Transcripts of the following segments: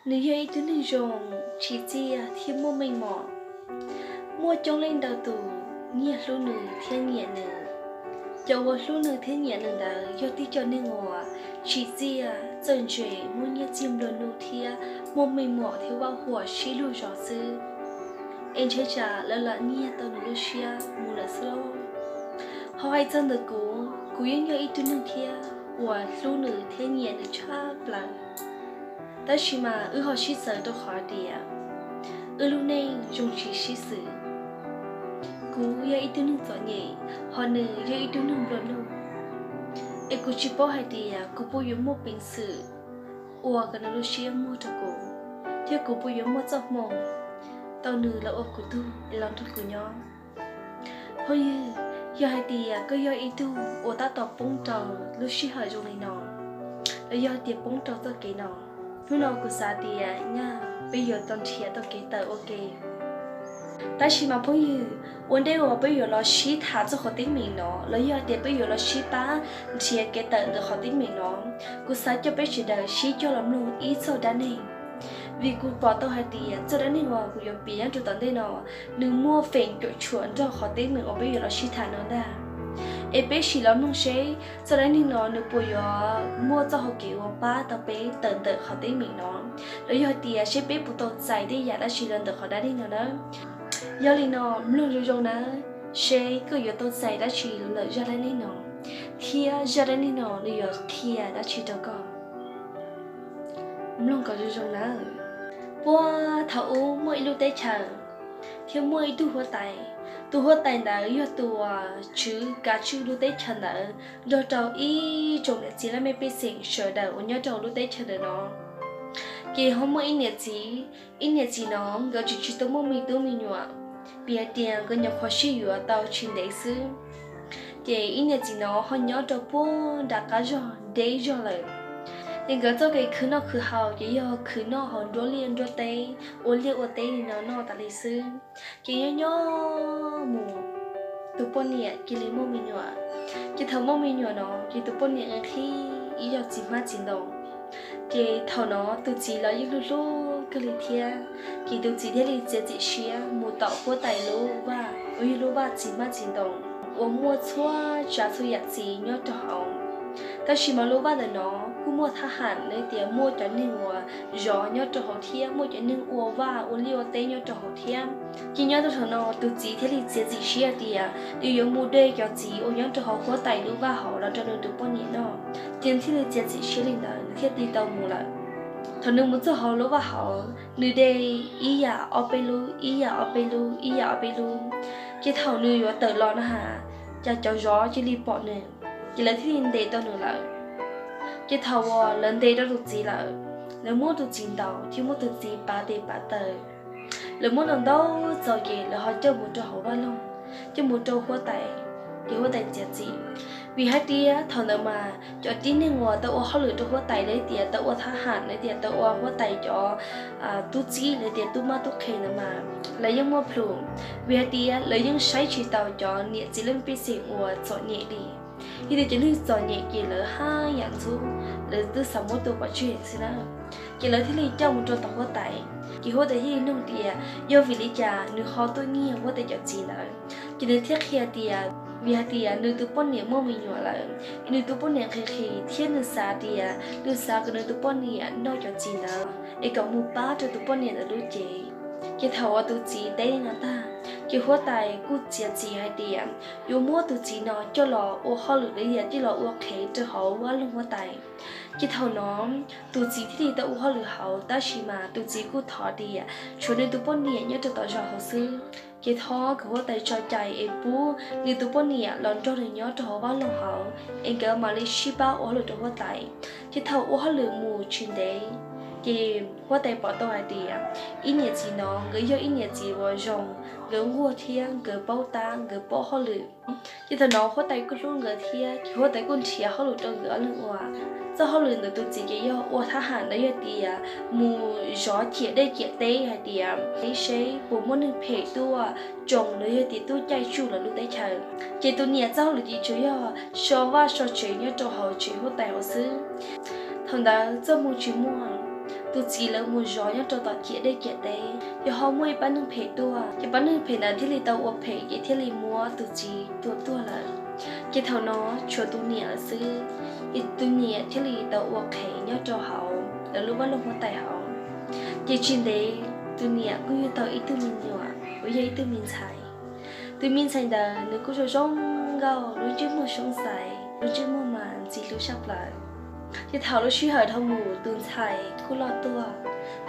Nws yog ib tug neeg zoo, tsim txiaj thiab muaj meej mom. Muaj coob leej ntau tus nyiag hlub nws thiab nyiam nws. Cov uas hlub nws thiab nyiam nws ntawd yog tib co neeg uas tsim txiaj, txawj ntse, muaj nyiaj txiag nplua nuj thiab muaj meej mom thiab vaj huam sib luag zos xwb. Es ntshai tsam lawv lam nyiag tau nws lub siab mus lawm xwb lauj. Ho hais txog ntawm kuv, kuv yeej yog ib tug neeg thiab uas hlub nws thiab nyiam nws tshaj plaws. Tab sis mas wb ho sib txawv rau qhov tias wb lub neej zoo tsis sib xws. Kuv yog ib tug neeg txom nyem, ho nws yog ib tug neeg nplua nuj. Es kuv tsis paub hais tias kuv puas yuav muaj peev xwm ua kom nws lub siab muag rau kuv, thiab kuv puas yuav muaj txoj hmoo tau nws los ua kuv tug es los nrog kuv nyob. Phooj ywg, yog hais tias koj yog ib tug uas tab tom poob rau lub sij hawm zoo li no, los yog tias poob rau txoj kev no, hnub no kuv xav tias nyaj peb yuav tau nrhiav tau kev tawm ua ke. Tab sis mas phooj ywg, ua ntej uas peb yuav los sib tham txog qhov teeb meem no los yog tias peb yuav los sib pab nrhiav kev tawm ntawm qhov teeb meem no, kuv xav coj peb sawv daws sib cog los mloog ib txog dab neeg. Vim kuv pom tau hais tias txog dab neeg uas kuv yuav piav nyob rau tom ntej no, nws muaj feem cuam tshuam nrog qhov teeb meem uas peb yuav los sib tham no ntag. Es peb sim los mloog seb txog dab neeg no nws puas yuav muaj txoj hau kev uas pab tau peb tawm ntawm qhov teeb meem no, los yog tias seb peb puas tau txais tej yam dab tsi los ntawm qhov dab neeg no nawb. Yog li no, mloog zoo zoo nawb, seb koj yuav tau txais dab tsi los ntawm zaj dab neeg no, thiab zaj dab neeg no nws yuav qhia dab tsi rau koj. Mloog kom zoo zoo nawb. Puag thaum ub muaj ib lub teb chaws, thiab muaj ib tug huab tais. Tus huab tais ntawd yog tus uas tswv kav tswj lub teb chaws ntawd nrog rau ib tsoom niam txiv laj mej pej xeem sawv daws uas nyob rau lub teb chaws ntawm no. Ces ho muaj ib niam txiv, ib niam txiv no nkawd tseem tsis tau muaj me tub me nyuam, vim hais tias nkawd nyuam qhuav sib yuav tau tsis ntev xwb. Ces ib niam txiv no ho nyob rau puag nram qab zog deb zog lawm. Ces nkawd txoj kev khwv noj khwv haus ces yog khwv noj hauv nruab liaj nruab teb, ua liaj ua teb li no noj tas li xwb. Ces nyob nyob mus, tus poj niam cia li muaj me nyuam. Ces thaum muaj me nyuam no ces tus poj niam nqhis ib yam txiv hmab txiv ntoo. Ces thaum no tus txiv los yeej hlub hlub kawg li thiab. Ces tus txiv thiaj li txiav txim siab mus tom huab tais lub vaj uas yog lub vaj txiv hmab txiv ntoo uas muaj txhua tsav txhua yam txiv nyob rau hauv. Tab sis mas lub vaj ntawm no kuj muaj thab ham los tias muaj cov neeg uas zov nyob rau hauv thiab muaj cov neeg ua vaj ua liaj ua teb nyob rau hauv thiab. Ces nyob rau thaum no tus txiv thiaj li txiav txim siab tias nws yuav mus de cov txiv uas nyob rau hauv huab tais lub vaj hauv los rau nws tus poj niam noj. Ces nws thiaj li txiav txim siab li ntawd nws thiaj li tau mus lawm. Thaum nws mus txog hauv lub vaj hauv, nws de ib yam ob peb lub, ib yam ob peb lub, ib yam ob peb lub. Ces thaum nws yuav tawm los no ha, cas cov zov cia li pom nws, ces lawv thiaj li ntes tau nws lawm. Ces thaum uas lawv ntes tau tus txiv lawm, lawv muab tus txiv ntaus thiab muab tus txiv pav tes pav taw. Lawv muab ntaus ntaus txaus ces lawv ho coj mus rau hauv vaj loog, coj mus rau huab tais, ces huab tais txiav txim. Vim hais tias thaum ntawd mas cov tib neeg uas tau ua hauj lwm rau huab tais los tias tau ua thab ham los tias tau ua huab tais cov tub txib los tias tub mab tub qhe ntawd mas lawv yeej muaj plhus. Vim hais tias lawv yeej saib tsis taus cov niam txiv laj mej pej xeem uas txom nyem li. Yog tias cov neeg txom nyem ces lawv haj yam ntxub, lawv twb xav muab tua pov tseg xwb na. Ces lawv thiaj li coj mus rau tom huab tais. Ces huab tais thiaj li nug tias yog vim li cas nws ho tuaj nyiag huab tais cov txiv ntawd. Ces nws thiaj qhia tias vim hais tias nws tus poj niam muaj me nyuam lawm, es nws tus poj niam nqhis qhis thiab nws xav tias nws xav kom nws tus poj niam noj cov txiv ntawd es kom mus pab rau tus poj niam ntawd lub cev. Ces thaum uas tus txiv teb li no tag, ces huab tais kuj txiav txim hais tias yuav muab tus txiv no coj los ua hauj lwm los yog coj los ua qhev rau hauv vaj loog huab tais. Ces thaum no tus txiv thiaj li tau ua hauj lwm hauv, tab sis mas tus txiv kuj thov tias tshuav nws tus poj niam nyob rau tom zos hauv xwb. Ces thov kom huab tais tso cai es pub nws tus poj niam los nrog nws nyob rau hauv vaj loog hauv, es nkawd mam li sib pab ua hauj lwm rau huab tais. Ces thaum ua hauj lwm mus tsis ntev, ces huab tais pom tau hais tias ib niam txiv no nkawd yog ib niam txiv uas zoo, nkawd nquag thiab nkawd paub tab nkawd paub hauj lwm. Ces thaum no huab tais kuj hlub nkawd thiab, ces huab tais kuj nrhiav hauj lwm rau nkawd ob leeg ua. Txoj hauj lwm ntawm tus txiv ces yog ua thab ham los yog tias mus zov ciam dej ciam teb hais tias seb puas muaj neeg phem tuaj tsoo los yog tias tuaj caij tsuj lawv lub teb chaws. Ces tus niam txoj hauj lwm ces tsuas yog so vaj so tsev nyob rau hauv tsev huab tais hauv xwb. Thaum ntawd txoj hmoo tsis muaj, tus txiv lawv mus zov nyob rau tom ciam dej ciam teb, ces ho muaj ib pab neeg phem tuaj, ces pab neeg phem ntawd thiaj li tau ua phem ces thiaj li muab tus txiv tua tuag lawm. Ces thaum no tshuav tus niam lawm xwb, ces tus niam thiaj li tau ua qhev nyob rau hauv lawv lub vaj loog huab tais hauv. Ces tsis ntev tus niam kuj yug tau ib tug me nyuam uas yog ib tug me ntxhais. Tus me ntxhais ntawd nws kuj zoo zoo nkauj, lub ntsej muag xyoob xais, lub ntsej muag mas ntxim hlub tshaj plaws. Ces thaum lub sij hawm dhau mus tus ntxhais kuj loj tuaj,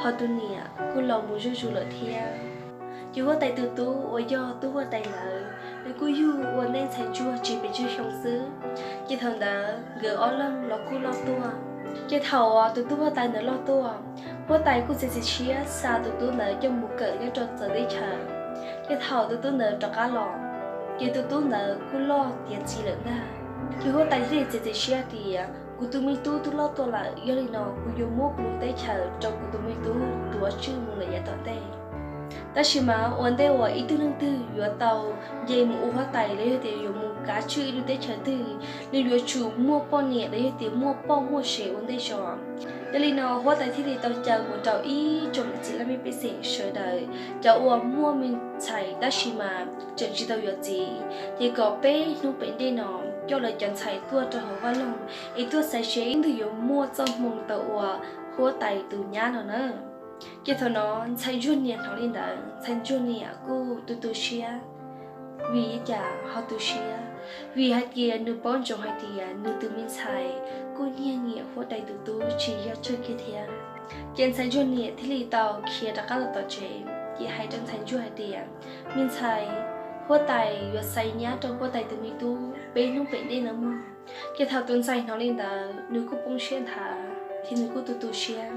ho tus niam kuj laus mus zuj zus lawm thiab. Ces huab tais tus tub uas yog tub huab tais ntawd nws kuj yug ua ntej ntxhais ntsuag tsis pes tsawg xyoo xwb. Ces thaum ntawd nkawd ob leeg los kuj loj tuaj. Ces thaum uas tus tub huab tais ntawd loj tuaj, huab tais kuj txiav txim siab xa tus tub ntawd coj mus kawm nyob rau txawv teb chaws. Ces thaum tus tub ntawd rov qab los, ces tus tub ntawd kuj loj tiav txiv lawm ntag. Ces huab tais thiaj li txiav txim siab tias kuv tus me tub twb loj tuaj lawm, yog li no kuv yuav muab kuv lub teb chaws rau kuv tus me tub tuav tswj mus lawm yav tom ntej. Tab sis mas ua ntej uas ib tug neeg twg yuav tau nce mus ua huab tais los yog tias yuav mus kav tswj ib lub teb chaws twg, nws yuav tsum muaj poj niam los yog tias muaj poj muaj sev ua ntej tso. Yog li no huab tais thiaj li tau caw mus rau ib tsoom niam txiv laj mej pej xeem sawv daws, cov uas muaj me ntxhais tab sis mas tseem tsis tau yuav txiv, ces kom peb hnub pem ntej no coj lawv cov ntxhais tuaj rau hauv vaj loog es tuaj xaiv seb leej twg yuav muaj txoj hmoo tau ua huab tais tus nyab no na. Ces thaum no ntxhais ntsuag niam hnov li ntawd, ntxhais ntsuag niam kuj tu tu siab. Vim li cas ho tu siab? Vim hais tias nws paub ntsoov hais tias nws tus me ntxhais kuj nyiag nyiam huab tais tus tub tsis yog tsawg kiag thiab. Ces ntxhais ntsuag niam thiaj li tau khiav rov qab los tom tsev, ces hais rau ntxhais ntsuag hais tias, me ntxhais, huab tais yuav xaiv nyab rau huab tais tus me tub peb hnub pem ntej no mog. Ces thaum tus ntxhais hnov li ntawd nws kuj poob siab nthav thiab nws kuj tu tu siab.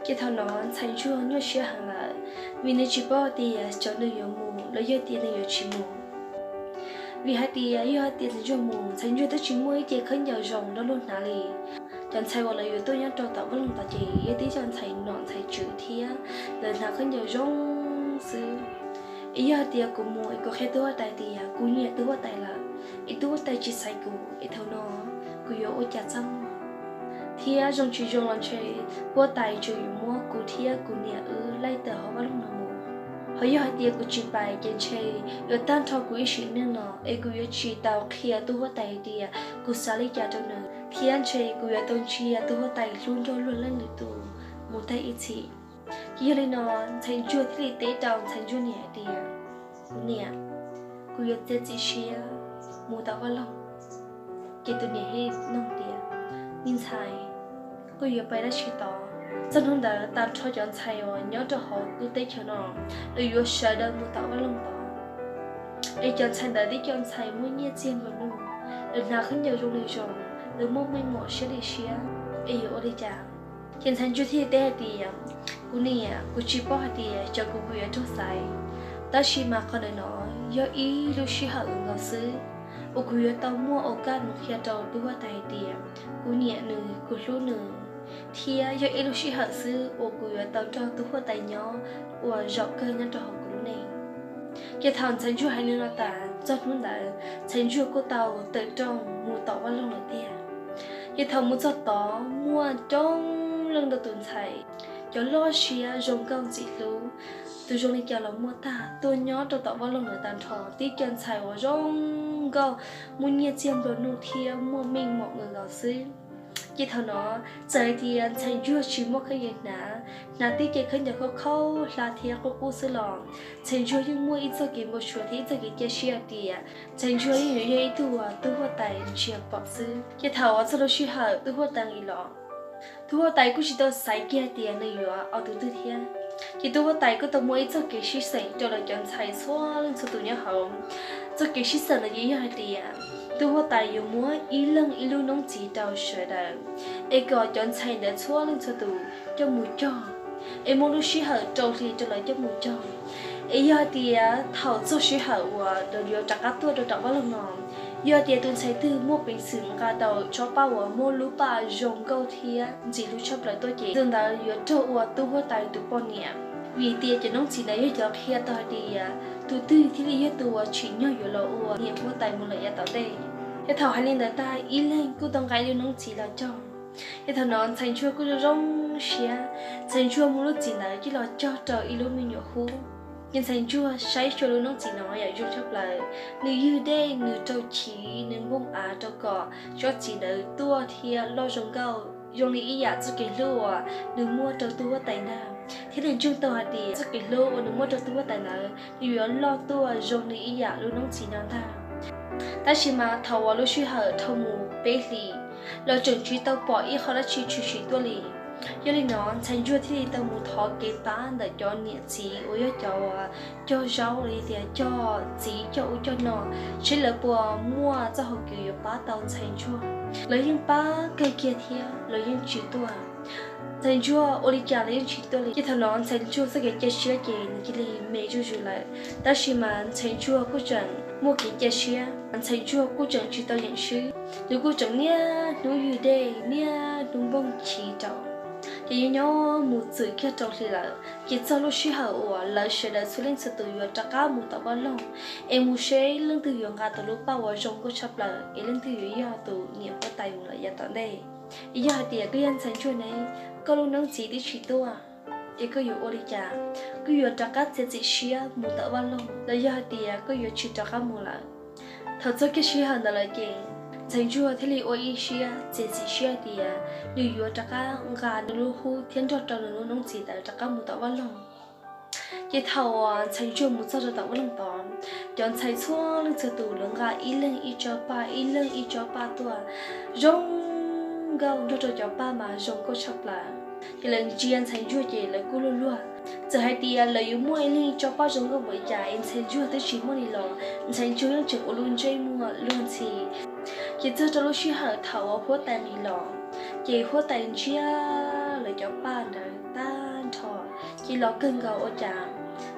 Ces thaum no ntxhais ntsuag nyuaj siab heev lawm, vim nws tsis paub tias xyov nws yuav mus los yog tias nws yuav tsis mus. Vim hais tias yog hais tias ntxhais ntsuag mus, ntxhais ntsuag twb tsis muaj ib ce khaub ncaws zoo rau luag hnav li. Cov ntxhais uas lawv yuav tuaj nyob rau tom vaj loog tod ces yog tib co ntxhais nom ntxhais tswv thiab lawv hnav khaub ncaws zoo xwb. Es yog hais tias kuv mus es kuv qhia tub huab tais tias kuv nyiam tub huab tais lawm, es tub huab tais tsis xaiv kuv, es thaum no kuv yuav ua cas txaj muag? Thiab zoo tsis zoo los ntshe huab tais tseem yuav muab kuv thiab kuv niam wb laij tawm hauv vaj loog no mus. Ho yog hais tias kuv tsis pais ces ntshe yuav tag nrho kuv ib sim neej no es kuv yuav tsis tau qhia tub huab tais tias kuv xav li cas rau nws, thiab ntshe kuv yuav tau ntsia tub huab tais hlub nrog luag leej lwm tus mus tag ib txhis. Ces yog li no ntxhais ntsuag thiaj li teb rau ntxhais ntsuag niam hais tias, kuv niam, kuv yuav txiav txim siab mus tom vaj loog. Ces tus niam thiaj li nug tias, me ntxhais, koj yuav pais dab tsi tod? Txog hnub ntawd tag nrho cov ntxhais uas nyob rau hauv lub teb chaws no, lawv yuav sawv daws mus tom vaj loog tod. Es cov ntxhais ntawd tib co ntxhais muaj nyiaj txiag nplua nuj, lawv hnav khaub ncaws zoo li zoo, lawv muaj meej mom siab li siab, es yuav ua li cas? Ces ntxhais ntsuag thiaj li teb hais tias, kuv niam, kuv tsis paub hais tias xyov kuv puas yuav raug xaiv, tab sis mas qhov ntawm no yog ib lub sij hawm nkaus xwb uas kuv yuav tau muaj ua kaj mus qhia rau tub huab tais hais tias kuv nyiam nws, kuv hlub nws, thiab yog ib lub sij hawm xwb uas kuv yuav tau nrog tub huab tais nyob ua zaum kawg nyob rau hauv kuv lub neej. Ces thaum ntxhais ntsuag hais li no tas, txog hnub ntawd ntxhais ntsuag kuj tau tawm rooj mus tom vaj loog lawm tiag. Ces thaum mus txog tod muaj coob leej ntau tus ntxhais, cov loj siab zoo nkauj ntxim hlub, tus zoo li cas los muaj tag, tuaj nyob rau tom vaj loog lawm tag nrho, tib co ntxhais uas zoo nkauj, muaj nyiaj txiag nplua nuj thiab muaj meej mom nkaus xwb. Ces thaum no txawm hais tias ntxhais ntsuag tsis muaj khaub ncaws hnav, hnav tib ce khaub ncaws khaub khaub hlab thiab qub qub xwb los ntxhais ntsuag yeej muaj ib txoj kev npau suav thiab ib txoj kev cia siab hais tias ntxhais ntsuag yeej yuav yog ib tug uas tub huab tais ntsia pom xwb. Ces thaum uas txog lub sij hawm tub huab tais nqis los, tub huab tais kuj tsis tau xaiv kiag hais tias nws yuav ua tus twg thiab. Ces tub huab tais kuj tau muaj ib txoj kev sib xeem rau lawv cov ntxhais txhua leej txhua tus nyob hauv. Txoj kev sib xeem no ces yog hais tias tub huab tais yuav muab ib leeg ib lub noob txiv rau sawv daws, es kom cov ntxhais ntawd txhua leej txhua tus coj mus cog, es muaj lub sij hawm rau hli rau lawv coj mus cog. Es yog hais tias thaum txog sij hawm uas lawv yuav rov qab tuaj rau tom vaj loog no, yog hais tias tus ntxhais twg muaj peev xwm nqa tau tsob paj uas muaj lub paj zoo nkauj thiab ntxim hlub tshaj plaws tuaj ces tus ntawd yuav raug ua tub huab tais tus poj niam. Vim tias cov noob txiv ntawd yog cov qhia tau hais tias tus twg thiaj li yog tus uas tsim nyog yuav los ua niam huab tais mus lawm yav tom ntej. Ces thaum hais li ntawd tag ib leeg kuj tau nqa ib lub noob txiv los cog. Ces thaum no ntxhais ntsuag kuj zoo zoo siab. Ntxhais ntsuag muab lub txiv ntawd coj los cog rau ib lub me nyuam hub. Ces ntxhais ntsuag saib xyuas lub noob txiv no yam zoo tshaj plaws, nws ywg dej, nws rau chiv, nws npoo av rau kom tsob txiv ntawd tuaj thiab loj zoo nkauj zoo li ib yam txoj kev hlub uas nws muaj rau tub huab tais ntag. Thiab nws ntseeg tau hais tias txoj kev hlub uas nws muaj rau tub huab tais ntawd nws yuav loj tuaj zoo li ib yam lub noob txiv no ntag. Tab sis mas thaum uas lub sij hawm dhau mus peb hlis los tseem tsis tau pom ib qho dab tsi tshwm sim tuaj li. Yog li no ntxhais ntsuag thiaj li tau mus thov kev pab ntawm cov niam txiv uas yog cov uas cog zaub los yog tias cog txiv cog ub cog no, seb lawv puas muaj txoj hau kev yuav pab tau ntxhais ntsuag. Lawv yeej pab kawg kiag thiab lawv yeej tsis tuaj. Ntxhais ntsuag ua li cas los yeej tsis tuaj li. Ces thaum no ntxhais ntsuag txoj kev cia siab ces nws cia li me zuj zus lawm. Tab sis mas ntxhais ntsuag kuj tseem muaj kev cia siab, ntxhais ntsuag kuj tseem tsis tau yeem swb, nws kuj tseem niaj hnub ywg dej niaj hnub npoo chiv rau. Ces nyob nyob mus txwm kiag rau hli lawm, ces txog lub sij hawm uas lawv sawv daws txhua leej txhua tus yuav rov qab mus tom vaj loog es mus seb leej twg yuav nqa tau lub paj uas zoo nkauj tshaj plaws es leej twg yuav yog tus niam huab tais mus lawm yav tom ntej. Yog hais tias koj yog ntxhais ntsuag ne, koj lub noob txiv twb tsis tuaj, es koj yuav ua li cas? Koj yuav rov qab txiav txim siab mus tom vaj loog los yog hais tias koj yuav tsis rov qab mus lawm? Thaum txog kiag sij hawm ntawd lawm ces ntxhais ntsuag thiaj li ua ib siab txiav txim siab hais tias nws yuav rov qab nqa nws lub hub thiab nrog rau nws lub noob txiv ntawd rov qab mus tom vaj loog. Ces thaum uas ntxhais ntsuag mus txog rau tom vaj loog tod, cov ntxhais txhua leej txhua tus lawv nqa ib leeg ib tsob paj, ib leeg ib tsob paj tuaj zoo nkauj, nrog rau cov paj mas zoo nkauj tshaj plaws. Ces lawv ntsia ntxhais ntsuag ces lawv kuj luag luag. Txawm hais tias lawv yuav muaj ib leeg ib tsob paj zoo nkauj npaum li cas es ntxhais ntsuag twb tsis muaj li los ntxhais ntsuag yeej tseem ua lub ntsej muag luag ntxhi. Ces txog rau lub sij hawm thaum uas huab tais nqis los, ces huab tais ntsia lawv cov paj ntawd tag nrho, ces los kawg nkaus ua cas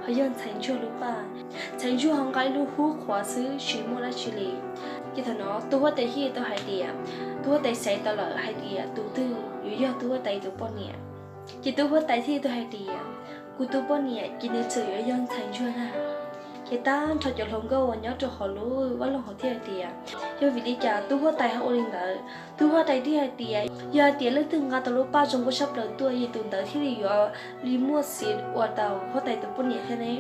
ho yog ntxhais ntsuag lub paj. Ntxhais ntsuag ho nqa ib lub hub qhuav xwb tsis muaj dab tsi li. Ces thaum no tub huab tais thiaj li tau hais tias, tub huab tais xaiv tau lawm hais tias tus twg yuav yog tub huab tais tus poj niam. Ces tub huab tais thiaj li tau hais tias, kuv tus poj niam ces nws txawm yuav yog ntxhais ntsuag ntag. Ces tag nrho cov hluas nkauj uas nyob rau hauv lub vaj loog hauv thiaj hais tias, yog vim li cas tub huab tais ho ua li ntawd? Tub huab tais thiaj hais tias, yog hais tias leej twg nqa tau lub paj zoo nkauj tshaj plaws tuaj ces tus ntawd thiaj li yuav li muaj txiv ua tau huab tais tus poj niam thiab ne.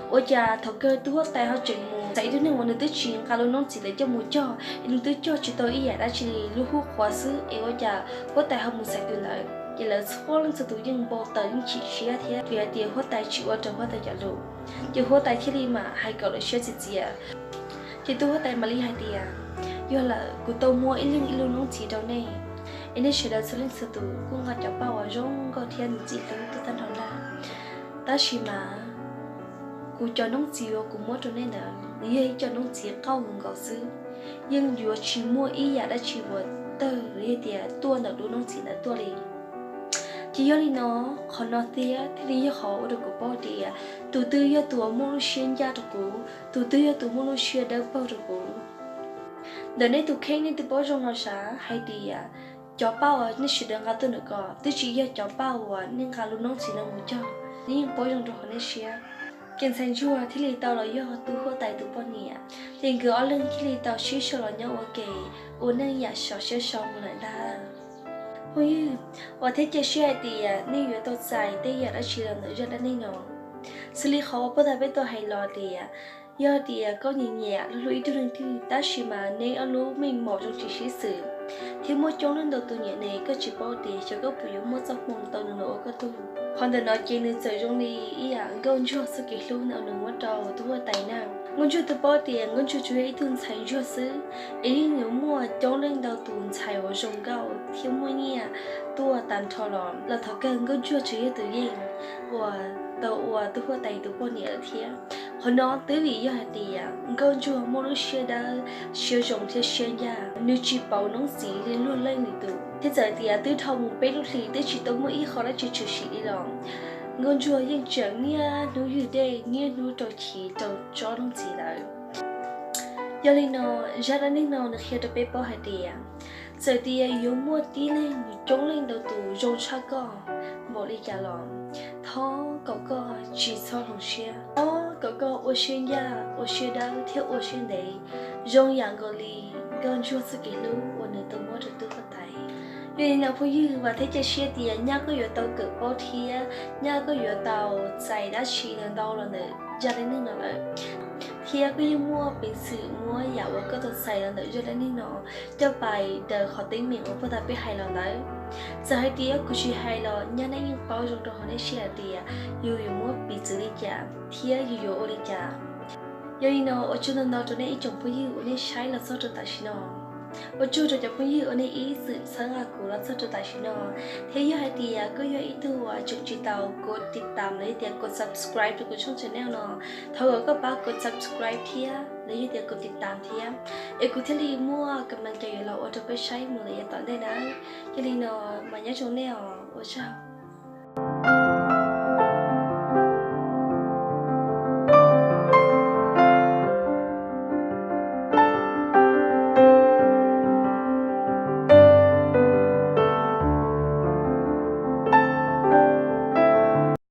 Ua cas thaum kawg tub huab tais ho tseem mus xaiv ib tug neeg uas nws twb tsis nqa lub noob txiv ntawd coj mus cog, es nws twb cog tsis tau ib yam dab tsi li, lub hub qhuav xwb es ua cas huab tais ho mus xaiv tus ntawd? Ces lawv txhua leej txhua tus yeej npau taws yeej chim siab thiab vim hais tias huab tais tsis ua raws huab tais cov lus. Ces huab tais thiaj li mam hais kom lawv siab txias txias. Ces tub huab tais mam li hais tias, yog lawm, kuv tau muab ib leeg ib lub noob txiv rau nej, es nej sawv daws txhua leej txhua tus kuj nqa cov paj uas zoo nkauj thiab nws txim hlub tuaj tag nrho ntag. Tab sis mas kuv cov noob txiv uas kuv muab rau nej ntawd nws yog ib co noob txiv qauj nkaus xwb, yeej yuav tsis muaj ib yam dab tsi uas tawg los yog tias tuaj ntawm lub noob txiv ntawd tuaj li. Ces yog li no, qhov no thiab thiaj li yog qhov ua rau kuv paub tias tus twg yog tus uas muaj lub siab ncaj rau kuv, tus twg yog tus muaj lub siab dawb paug rau kuv. Ntawm nej tus kheej nej twb paub zoo no sav hais tias cov paj uas nej sawv daws nqa tuaj ntawm ko twb tsis yog cov paj uas nej nqa lub noob txiv no mus cog, nej yeej paub zoo rau hauv nej siab. Ces ntxhais ntsuag thiaj li tau los yog tub huab tais tus poj niam, ces nkawd ob leeg thiaj li tau sib sau los nyob ua ke, ua neej yam sov siab so mus lawm ntag. Phooj ywg, vam thiab cia siab hais tias nej yuav tau txais tej yam dab tsi los ntawm zaj dab neeg no. Xws li qhov uas puag ta peb tau hais los tias, yog tias koj nyiam nyiam hlub ib tug leej twg tab sis mas neb ob lub meej mom zoo tsis sib xws, thiab muaj coob leej ntau tus nyiam ne, koj tsis paub tias xyov koj puas yuav muaj txoj hmoo tau nws los ua koj tug. Qhov ntawm no ces nws txawm zoo li ib yam nkauj ntsuag txoj kev hlub ntawm nws muab rau tub huab tais na. Nkauj ntsuag twb paub tias nkauj ntsuag tsuas yog ib tug ntxhais ntsuag xwb, es yeej yuav muaj coob leej ntau tus ntxhais uas zoo nkauj thiab muaj nyiaj tuaj tag nrho los, los thov kawg nkauj ntsuag tsuas yog tus yeej uas tau ua tub huab tais tus poj niam lawm thiab. Qhov no twb vim yog hais tias nkauj ntsuag muaj lub siab dawb, siab zoo thiab siab ncaj, nws tsis pauv noob txiv li luag leej lwm tus. Thiab txawm tias twb dhau mus peb lub hlis twb tsis tau muaj ib qho dab tsi tshwm sim li los, nkauj ntsuag yeej tseem niaj hnub ywg dej niaj hnub rau chiv rau tsob noob txiv lawm. Yog li no, zaj dab neeg no nws qhia rau peb paub hais tias, txawm tias yuav muaj tib leeg coob leej ntau tus zoo tshaj koj npaum li cas los, thov kom koj tsis txhob hloov siab, thov kom koj ua siab ncaj, ua siab dawb thiab ua siab ntev, zoo yam nkaus li nkauj ntsuag txoj kev hlub uas nws tau muab rau tub huab tais. Yog li no phooj ywg, vam thiab cia siab tias nyaj koj yuav tau kawm paub thiab nyaj koj yuav tau txais dab tsi ntau los ntawm zaj dab neeg no lawm, thiab koj yeej muaj peev xwm muab yam uas koj tau txais los ntawm zaj dab neeg no coj pais daws qhov teeb meem uas puag ta peb hais los ntawd. Txawm hais tias kuv tsis hais los nyaj nej yeej paub zoo rau hauv nej siab hais tias yus yuav muab piv txwv li cas thiab yus yuav ua li cas. Yog li no ua tsaug ntau ntau rau nej ib tsoom phooj ywg uas nej saib los txog rau tam sim no. Ua tsaug rau cov phooj ywg uas nej ib txwm txhawb nqa kuv los txog rau tam sim no. Thiab yog hais tias koj yog ib tug uas tseem tsis tau kov tiv tam los yog tias kov subscribe rau kuv tshooj channel no, thov kom koj pab kov subscribe thiab los yog tias kov tiv tam thiab, es kuv thiaj li muaj kam naj cai yuav los ua rau peb saib mus lawm yav tom ntej nawb. Yog li no mas nyob zoo nej os, ua tsaug.